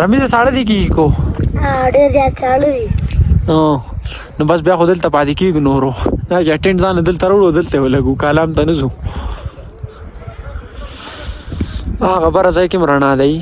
رمیزه ساړه دي کیږي کو؟ ډېر زیات ساړه دي. نو بس بیا خو دلته پاتې کېږو نورو. دا چې ټینټ ځانه دلته راوړو، دلته یې ولګو، کالام ته نه ځو. هغه بره ځای کې هم رڼا دی.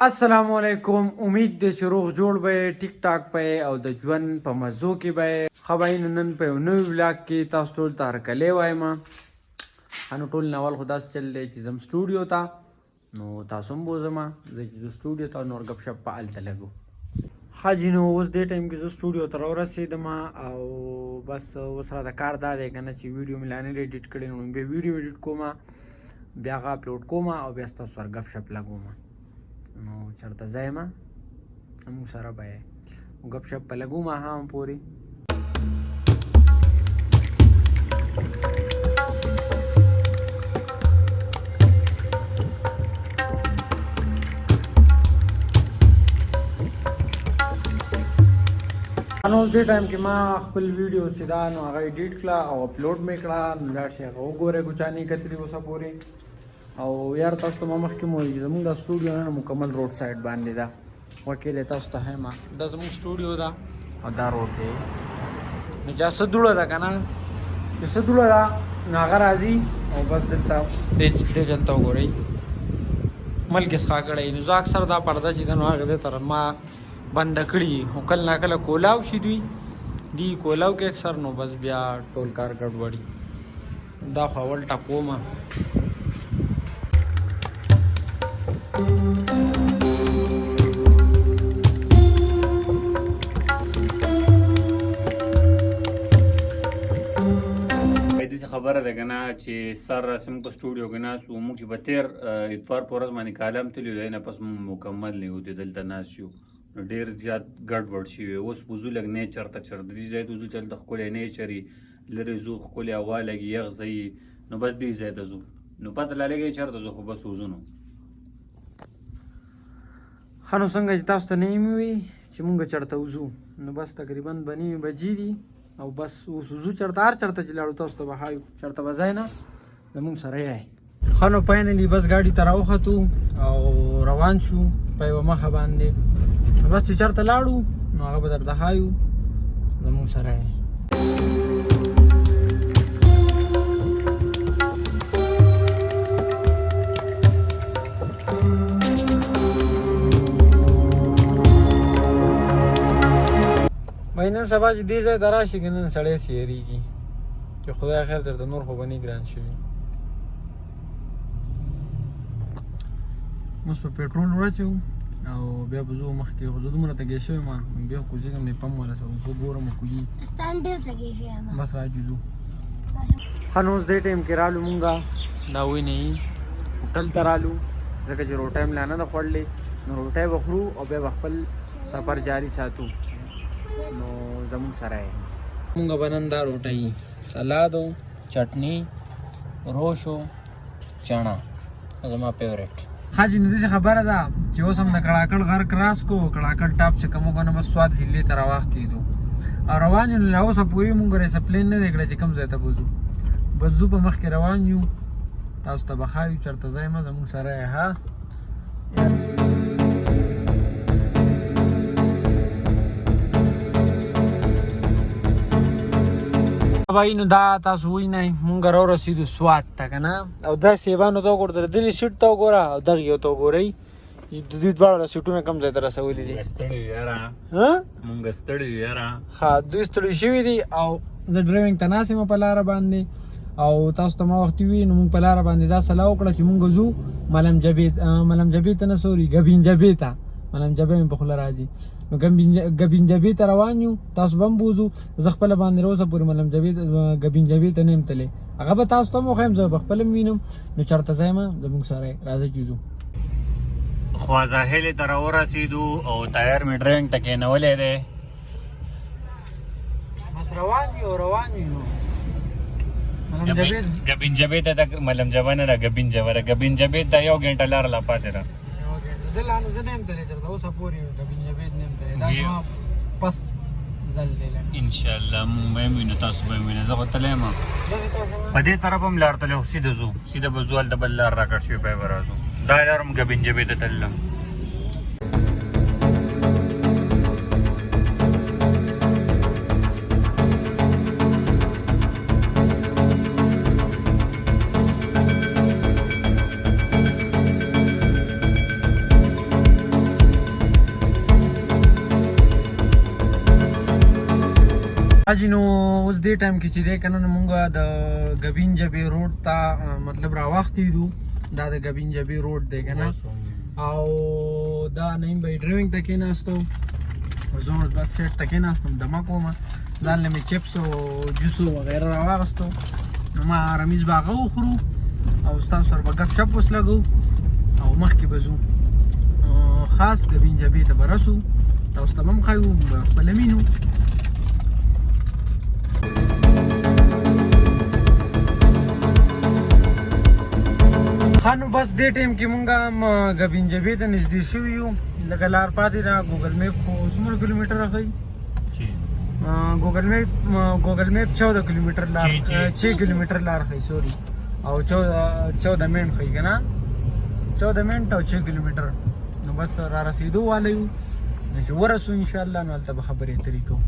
السلام علیکم، امید دی چې روغ جوړ به یې، ټیک ټاک به یې او د ژوند په مزو کې به یې. ښه به یې. نو نن په یو نوي ولاګ کې تاسو ټول ته هرکلی وایم. ښه نو ټول ناول خو داسې چل دی چې ځم سټوډیو ته، نو تاسو هم بوځم. زه چې ځو سټوډیو ته، نور ګپ شپ په هلته لګو. ښه جي، نو اوس دې ټایم کې زه سټوډیو ته راورسېدم او بس اوس راته کار دا دی که نه چې ویډیو مې لا نه دی ایډیټ کړی، نو بیا ویډیو ایډیټ کوم، بیا هغه اپلوډ کوم او بیا ستاسو سره ګپ شپ لګوم. نو چېرته ځای ما موږ سره به یې ګپ شپ په لګو ما هم پورې. نو اوس دې ټایم کې ما خپل ویډیو چې دا نو هغه ایډیټ کړه او اپلوډ مې کړه، نو لاړ شئ هغه وګورئ که چا نه کتلي اوسه پورې. او یار تاسو ته ما مخکې مو ویل چې زموږ دا سټوډیو نن مکمل روډ سایډ باندې ده. وکیل تاسو ته ښیم، دا زموږ سټوډیو ده او دا روډ دی. نو چې څه دوړه ده که نه، چې څه دوړه ده نو هغه راځي او بس دلته دې دلته وګورئ ملک یې څښا کړی. نو زه اکثر دا پرده چې ده نو هغه ځای ته ما بنده کړي، خو کله ناکله کولاو شي، دوی دی کولاو کې اکثر، نو بس بیا ټول کار ګډوډي. دا خو اول ټکومه. داسې خبره ده که نه چې سر راسې موږ په سټوډیو کې ناست وو. موږ چې په تېر اتوار په ورځ باندې کالم تللي، د نه پس موږ مکمل نه یو دلته ناست یو، نو ډېر زیات ګډ وډ شوي. اوس وځو لږ نیچر ته، چېرته دې ځای ته وځو چې هلته ښکلی نیچر وي، لرې ځو، ښکلې هوا لګي، یخ ځای، نو بس دې ځای ته ځو. نو پته لا لګي چېرته ځو، خو بس وځو. نو ښه، نو څنګه چې تاسو ته نه وي چې مونږ چېرته وځو، نو بس تقریبا 2:30 بجې دي او بس اوس وځو چېرته. هر چېرته چې لاړو تاسو ته به ښایو، چېرته به ځای نه زمونږ سره یې. ښه نو finally بس ګاډي ته راوختو او روان شو په یوه مخه باندې. نو بس چې چېرته لاړو نو هغه به درته ښایو، زمونږ سره یې. وای نن سبا چې دې ځای ته راشي که نن سړی سیریږي چې خدای خیر درته، نور خو به نه ګران شوي. اوس په پټرول ورچو او بیا به ځو مخکې. خو زه دومره تږی شوی یم، بیا کوزېږم د پمپ والا سره اوبه ګورم کوي. ستان ډېر تږی شوی یم. بس راځو ځو. ښه نو اوس دې ټایم کې رالو مونږه دا وینئ هوټل ته رالو، ځکه چې روټۍ هم لا نه ده خوړلې، نو روټۍ به خورو او بیا به خپل سفر جاري ساتو. نو زموږ سره یې. مونږ به نن دا روټۍ، سلاد، چټني، روشو، چڼه زما فیورټ. ښه جي، نو داسې خبره ده چې اوس هم د کړاکړ غر کراس کو، کړاکړ ټاپ چې کوم وکړو، بس سوات ضلعې ته راواختېدو او روان یو. لا اوسه پورې مونږ راسه پلان نه دی کړی چې کوم ځای ته به ځو، بس ځو، په مخکې روان یو، تاسو ته به ښایو چېرته ځای مه، زموږ سره یې. ها بھائی، نو دا تاسو وینئ مونږ را ورسېدو سوات ته که نه. او دا سیبانو ته وګوره، د دې سیټ ته وګوره او دغه یو ته وګورئ، د دوی دواړه سیټونه کوم ځای ته رسولي دي. ستړي یو یاره. ها؟ مونږ ستړي یو یاره. ښه، دوی ستړي شوي دي او زه ډرایوینګ ته ناست یم په لاره باندې. او تاسو ته ما وختي وی، نو مونږ په لاره باندې دا سلا وکړه چې مونږ ځو ملم جبې، ملم جبې ته نه، سوري، ګبین جبې ته. ملم جبې مې په خوله راځي. نو ګبین جبې ته روان یو، تاسو به هم بوځو. زه خپله باندې اوسه پورې ملم جبې ته، ګبین جبې ته نه یم تللی، هغه به تاسو ته هم وښیم، زه به خپله هم وینم. نو چېرته ځای ما زموږ سره راځئ چې ځو. خوازاهلې ته راورسېدو او تایر مې ډرایوینګ ته کېنولی دی. بس روان یو، روان یو. نو ملم جبې ګبین جبې ته د ملم جبه نه ده، ګبین جبه ده. ګبین جبې ته یو ګنټه لار لا پاتې ده. زه لا نو زه نه یم تللی چېرته اوسه پورې، ګبین جبې نه یم تللی. دا زما پس ځل دی لکه. ان شاء الله مونږ به هم وینو، تاسو به هم وینئ. زه خو تللی یم. زه څه تاسو په دې طرف هم لار تللی، خو سیده ځو، سیده به ځو، هلته بل لار راکټ شوې، بیا به راځو. دا لار هم ګبین جبې ته تللم. حاجی نو اوس دې ټایم کې چې دی که نه، نو مونږ د ګبین جبې روډ ته مطلب راوختي دو. دا د ګبین جبې روډ دی که نه، او دا نعیم بھائی ډرایوینګ ته کېناستو، زه اوس بس سیټ ته کېناستم، دمه کومه. ځان له مې چپس او جوس وغیره راواغستو. نو ما رمیز به هغه وخورو او ستاسو سره به ګپ شپ اوس لګو او مخکې به ځو، خاص ګبین جبې ته به رسو، تاسو ته به هم ښیو، موږ به خپله وینو. ښه نو بس دې ټایم کې مونږ هم ګبین جبې ته نږدې شوي یو، لږه لار پاتې ده. ګوګل میپ خو څومره کیلومتر ښیي؟ ګوګل میپ 14 کیلومتر لار، 6 کیلومتر لار ښیي، sorry، او 14 منټ ښیي که نه، 14 منټ او 6 کیلومتر. نو بس را رسېدو والا یو، نو چې ورسو انشاءالله نو هلته به خبرې اترې کوو.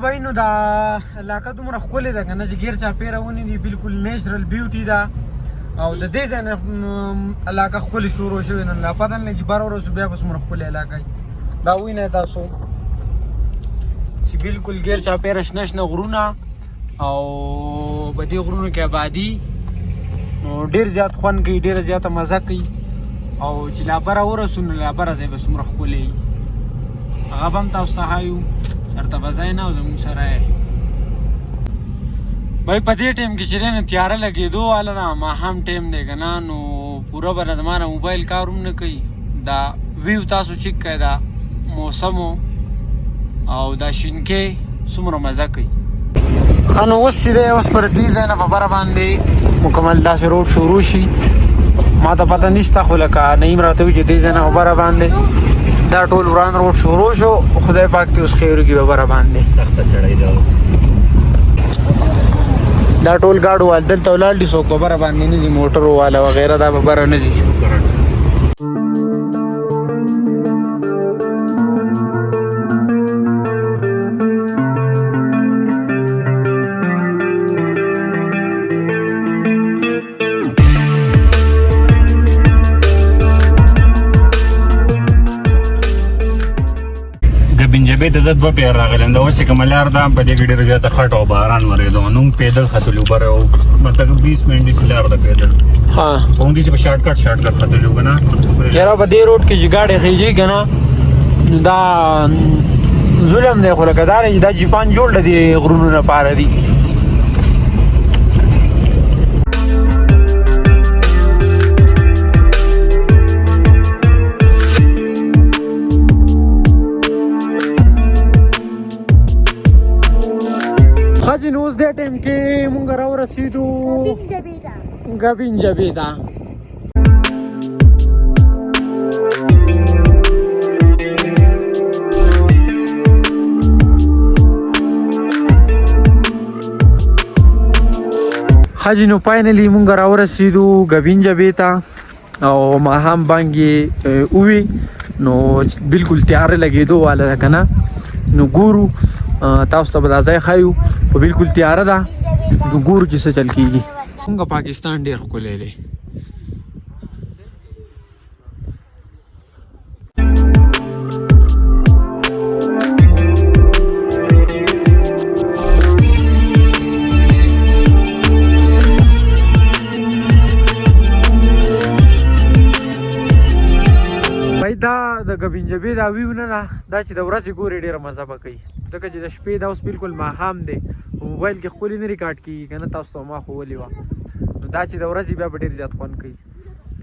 بھائی نو دا علاقه دومره ښکلې ده که نه چې ګیر چاپېره ونې دي، بالکل natural beauty ده، او د دې ځای نه علاقه ښکلې شروع شوې. نو لا پته نه لګي چې بر ورسو بیا به څومره ښکلې علاقه وي. دا وینئ تاسو چې بالکل ګیر چاپېره شنه شنه غرونه او په دې غرونو کې آبادي، نو ډېر زیات خوند کوي، ډېره زیاته مزه کوي. او چې لا بره ورسو نو لا بره ځای به څومره ښکلی وي، هغه به هم تاسو ته ښایو. چېرته به ځای نه او زموږ سره یې. بھائی په دې ټایم کې چې دی نو تیاره لګېدو واله ده، ماښام ټایم دی که نه، نو پوره به زما نه موبایل کار هم نه کوي. دا view تاسو چک کړئ، دا موسم او دا شینکې څومره مزه کوي. ښه نو اوس چې دی، اوس پر دې ځای نه په بره باندې مکمل داسې روډ شروع شي. ما ته پته نشته، خو لکه نعیم راته وویل چې دې ځای نه په بره باندې دا ټول وران روډ شروع شو. خدای پاک دې اوس خیر وکړي. په بره باندې سخته چړای ده اوس. دا ټول گاډو وال دلته ولاړ دي، څوک په بره باندې نه ځي، موټرو والا وغیره دا په بره نه ځي. ګبین جبې ته زه دوه پیر راغلم. دا اوس چې کومه لار ده، په دې کې ډېره زیاته خټه او باران ورېدو، نو موږ پیدل ختلو بره، او مطلب 20 منټې چې لار ده پیدل. خو موږ داسې په short cut ختلو که نه. یاره په دې روډ کې چې ګاډی خېژي که نه، نو دا ظلم دی، خو لکه دا دی چې دا جیپان جوړ دی غرونو لپاره دي. ښه جي، نو اوس دې ټایم کې مونږ راورسېدو ګبین جبې ته. ښه جي، نو finally مونږ راورسېدو ګبین جبې ته او ماښام بانګې ووي، نو بالکل تیاره لګېدو واله ده که نه. نو ګورو، تاسو ته به دا ځای ښایو، خو بالکل تیاره ده، نو ګورو چې څه چل کېږي. مونږ پاکستان ډېر ښکلی دی. د غبینجبې دا ویو نه ده، دا چې د ورځې ګورې ډېره مزه به کوي، ځکه چې د شپې دا اوس بالکل ماښام دی، په موبایل کې ښکلي نه ریکارډ کېږي که نه تاسو ته ما ښوولې وه. نو دا چې د ورځې بیا به ډېر زیات خوند کوي،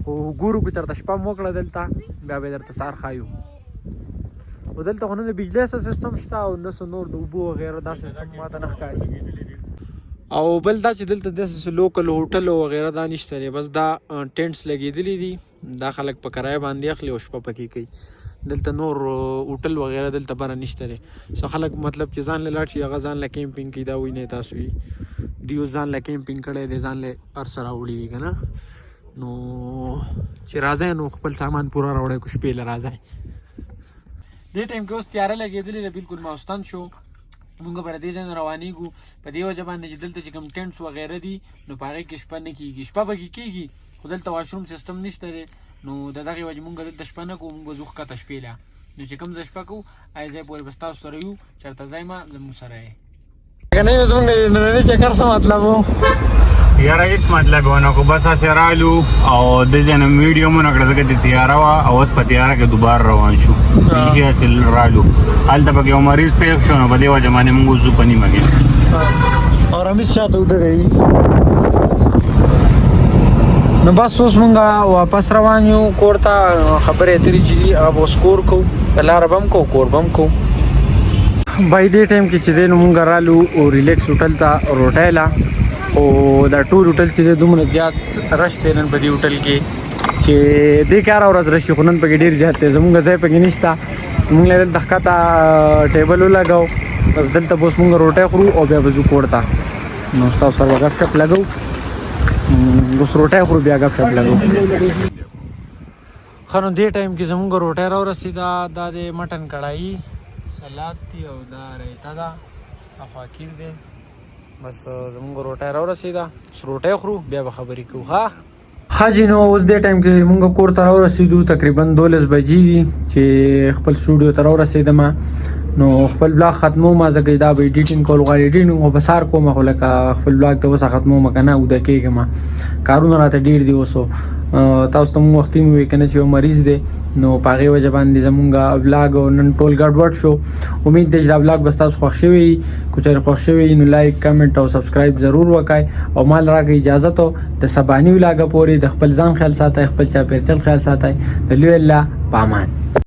خو ګورو که چېرته شپه مو وکړه دلته بیا به یې درته سهار ښایو. خو دلته خو نه د بجلۍ څه سیستم شته او نه څه نور د اوبو وغیره دا سیستم ماته نه ښکاري. او بل دا چې دلته داسې څه لوکل هوټل وغیره دا نشته دی، بس دا ټینټس لګېدلي دي، دا خلک په کرایه باندې اخلي او شپه پکې کوي. دلته نور هوټل وغیره دلته بره نشته دی. څه خلک مطلب چې ځان له لاړ شي هغه ځان له کیمپینګ کوي، دا وینئ تاسو یې دوی اوس ځان له کیمپینګ کړی دی، ځان له هر څه راوړي دي که نه. نو چې راځئ نو خپل سامان پوره راوړئ، که شپې له راځئ. دې ټایم کې اوس تیاره لګېدلې ده، بالکل ماستن شو. مونږ به له دې ځای نه روانېږو، په دې وجه باندې چې دلته چې کوم ټینټس وغیره دي نو په هغې کې شپه نه کېږي. شپه پکې کېږي خو دلته واشروم سیستم نشته دی، نو د دغې وجې مونږ دلته شپه نه کوو، مونږ به ځو ښکته شپې له. نو چې کوم ځای شپه کوو هغې ځای پورې به ستاسو سره یو، چېرته ځای ما زموږ سره یې که نه زموږ د ننني چکر څه مطلب و؟ یاره هېڅ مطلب ونه کو، بس هسې رالو او د ځای نه ویډیو مو نه کړه ځکه چې تیاره وه او اوس په تیاره کې دوباره روان شو. بیخي هسې رالو، هلته پکې یو مریض پېښ شو، نو په دې وجه باندې موږ اوس ځو په نیمه کې. او رمیز شاته وده دی. نو بس اوس مونږ واپس روان یو کور ته، خبرې اترې چې دي هغه به اوس کور کوو، په لاره به هم کوو کور به هم کوو. بای دې ټایم کې چې دی نو مونږ رالو او ریلیکس هوټل ته روټۍ له، خو دا ټول هوټل چې دی دومره زیات رش دی نن په دې هوټل کې چې دې کې هره ورځ رش وي، خو نن پکې ډېر زیات دی، زمونږ ځای پکې نشته. مونږ له دلته ښکته ټیبل ولګاو، بس دلته به اوس مونږ روټۍ خورو او بیا به ځو کور ته. نو ستاسو سره به ګپ شپ لګو، اوس روټۍ خورو بیا ګپ شپ لګو. ښه نو دې ټایم کې زمونږ روټۍ راورسېده، دا دی مټن کړهي، سلاد دی او دا رایته ده، اخوا کیر دی. بس زمونږ روټۍ راورسېده، اوس روټۍ خورو بیا به خبرې کوو. ښه ښه جي، نو اوس دې ټایم کې مونږ کور ته راورسېدو، تقریبا 12 بجې دي چې خپل سټوډیو ته راورسېدم. نو خپل بلاګ ختموم، ځکه چې دا به ایډیټینګ کول غواړي، ایډیټینګ خو به سهار کوم، خو لکه خپل بلاګ ته اوسه ختموم که نه اوده کېږم، کارونه راته ډېر دي اوس. تاسو ته مونږ وختي مو ویل که نه چې یو مریض دی، نو په هغې وجه باندې زمونږ بلاګ نن ټول ګډوډ شو. امید دی چې دا بلاګ به ستاسو خوښ شوی وي، که چېرې خوښ شوی وي نو لایک، کمنټ او سبسکرایب ضرور وکړئ، او مال راکړئ اجازه ته د سباني ولاګه پورې د خپل ځان خیال ساتئ، خپل چاپېرچل خیال ساتئ. د لوی الله په امان.